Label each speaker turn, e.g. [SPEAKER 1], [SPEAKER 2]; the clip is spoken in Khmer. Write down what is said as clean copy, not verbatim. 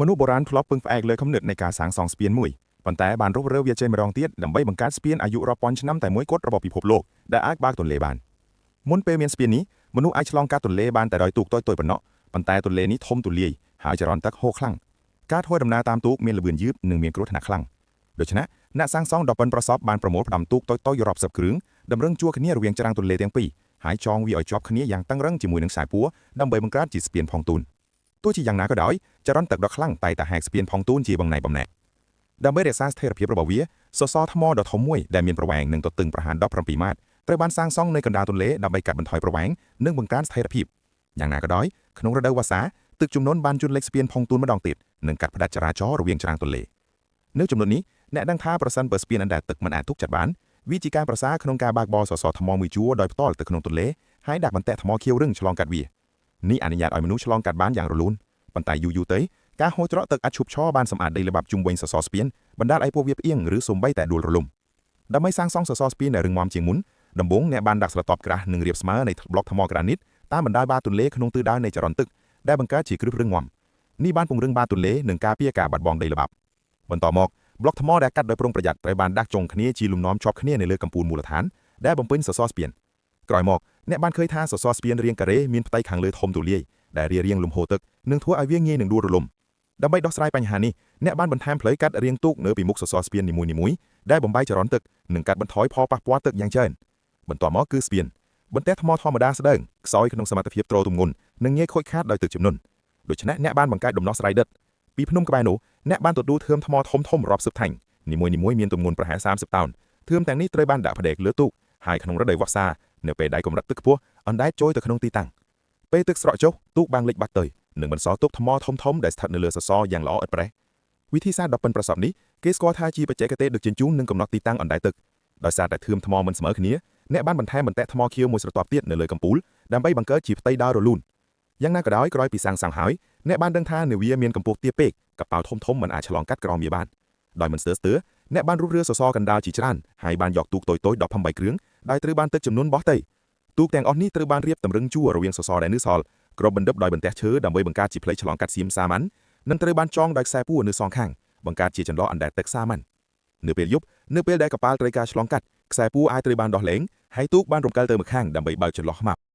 [SPEAKER 1] មនុស្សបុរាណធ្លាប់ពឹងផ្អែកលើគំនិតនៃការសាងសង់ស្ពានមួយប៉ុន្តែបានរុះរើវាចេញម្ដងទៀតដើម្បីបង្កើតស្ពានអាយុរាប់ពាន់ឆ្នាំតែមួយគត់របស់ពិភពលោកដែលអាចបើកទន្លេបានមុនពេលមានស្ពាននេះមនុស្សអាចឆ្លងកាត់ទន្លេបានតែដោយទូកតូចៗប៉ុណ្ណោះប៉ុន្តែទន្លេនេះធំទូលាយហើយចរន្តទឹកហូរខ្លាំងការធ្វើដំណើរតាមទូកមានល្បឿនយឺតនិងមានគ្រោះថ្នាក់ខ្លាំងដូច្នេះអ្នកសាងសង់ដ៏ប៉ិនប្រសប់បានប្រមូលផ្ដុំទូកតូចៗរាប់សិបគ្រឿងតម្រឹងជួរគ្នារវាងច្រាំងទន្លេទាំងពីរហើយចងវាឲ្យជាប់គ្នាយ៉ាងតឹងរឹងជាមួយនឹងខ្សែពួរដើម្បីបង្កើតជាស្ពានផងទូនទោះជាយ៉ាងណាក៏ដោយចរន្តទឹកដ៏ខ្លាំងតែតែហែកស្ពានផងទូនជាបំណែកបំណែកដើម្បីរក្សាស្ថិរភាពរបស់វាសសរថ្មដ៏ធំមួយដែលមានប្រវែងនិងទទឹងប្រហែល17ម៉ែត្រត្រូវបានសាងសង់នៅកណ្ដាលទន្លេដើម្បីកាត់បន្ថយប្រវែងនិងបង្កើនស្ថិរភាពយ៉ាងណាក៏ដោយក្នុងរដូវវស្សាទឹកជំនន់បានជន់លិចស្ពានផងទូនម្ដងទៀតនិងកាត់ផ្តាច់ចរាចរណ៍រវាងច្រាំងទន្លេនៅចំណុចនេះអ្នកដឹងថាប្រសិនបើស្ពានអណ្ដែតទឹកមិនអាចទុកចិត្តបានវាជាការប្រសើរក្នុងការបើកបរសសរថ្មមួយជួរដោយផ្ទាល់ទៅក្នុងទន្លេហើយដាក់បន្ទាក់ថ្មខៀវរឹងឆ្លងកាត់វានេះអនុញ្ញាតឲ្យមនុស្សឆ្លងកាត់បានយ៉ាងរលូនប៉ុន្តែយូរៗទៅការហូរច្រកទឹកអាចឈប់ឈរបានសម្អាតដីល្បាប់ជុំវិញសសរស្ពានបណ្ដាលឲ្យពួកវាផ្អៀងឬសូម្បីតែដួលរលំដើម្បីសាងសង់សសរស្ពានដែលរឹងមាំជាងមុនដំបូងអ្នកបានដាក់ស្រទាប់ក្រាស់និងរាបស្មើនៃប្លុកថ្មក្រានីតតាមបណ្ដោយបាតទន្លេក្នុងទិសដៅនៃចរន្តទឹកដែលបង្កើតជាគ្រឹះរឹងមាំនេះបានពង្រឹងបាតទន្លេនិងការពារការបាត់បង់ដីល្បាប់បន្តមកប្លុកថ្មដែលកាត់ដោយប្រុងប្រយ័ត្នត្រូវបានដាក់ចុងគ្នាជាលំនាំជាប់គ្នានៅលើកំពូលមូលដ្ឋានដែលបំពេញសសរស្ពានក្រោយមកអ្នកបានឃើញថាសសរស្ពានរាងការ៉េមានផ្ទៃខាងលើធំទូលាយដែលរារាំងលំហូរទឹកនិងធ្វើឲ្យវាងាយនឹងដួលរលំដើម្បីដោះស្រាយបញ្ហានេះអ្នកបានបន្ថែមផ្លូវកាត់រាងទូកនៅពីមុខសសរស្ពាននីមួយៗដែលបំបីចរន្តទឹកនិងកាត់បន្ថយផលប៉ះពាល់ទឹកយ៉ាងច្រើនបន្ទាប់មកគឺស្ពានបន្ទះថ្មធម្មតាស្ដើងខ្សោយក្នុងសមត្ថភាពទ្រទម្ងន់និងងាយខូចខាតដោយទឹកជំនន់ដូច្នេះអ្នកបានបង្កើតដំណោះស្រាយដិតពីភ្នំក្បែរនោះអ្នកបានទទួលធឿមថ្មធំធំរាប់សិបថែងនីមួយៗមានទម្ងន់ប្រហែល30តោនធឿមទាំងនេះត្រូវបានដាក់ផ្ដេកលើទូកហើយក្នុងរដូវវស្សានៅពេលដែលកម្រិតទឹកខ្ពស់អណ្ដែតចូលទៅក្នុងទីតាំងពេលទឹកស្រកចុះទូកបានលិចបាត់ទៅនិងបន្សល់ទុកថ្មធំៗដែលស្ថិតនៅលើសសរយ៉ាងល្អឥតប្រេះវិធីសាស្ត្រដ៏ប៉ិនប្រសប់នេះគេស្គាល់ថាជាបច្ចេកទេសដឹកជញ្ជូននិងកំណត់ទីតាំងអណ្ដែតទឹកដោយសារតែធឿមថ្មមិនស្មើគ្នាអ្នកបានបន្ថែមបន្ទាក់ថ្មខៀវមួយស្រទាប់ទៀតនៅលើកំពូលដើម្បីបង្កើតជាផ្ទៃដើររលូនយ៉ាងណាក៏ដោយក្រោយពីសាងសង់ហើយអ្នកបានដឹងថានាវាមានកម្ពស់ទាបពេកកប៉ាល់ធំៗមិនអាចឆ្លងកាត់ក្រោមវាបានដោយមិនស្ទើរស្ទើរអ្នកបានរុះរើសសរកណ្ដាលជាច្រើនហើយបានយកទូកតូចៗ18គ្រឿងដែលត្រូវបានទឹកចំនួនបោះទៅទូកទាំងអស់នេះត្រូវបានរៀបតម្រឹងជួររវាងសសរដែលនៅសល់គ្របបណ្ឌិបដោយបន្ទះឈើដើម្បីបង្កើតជាផ្លូវឆ្លងកាត់សៀមសាមញ្ញនិងត្រូវបានចងដោយខ្សែពួរនៅសងខាងបង្កើតជាចន្លោះអណ្ដែតទឹកសាមញ្ញនៅពេលយប់នៅពេលដែលកប៉ាល់ត្រូវការឆ្លងកាត់ខ្សែពួរអាចត្រូវបានដោះលែងហើយទូកបានរំកិលទៅម្ខាងដើម្បីបើកចន្លោះខ្មាប់។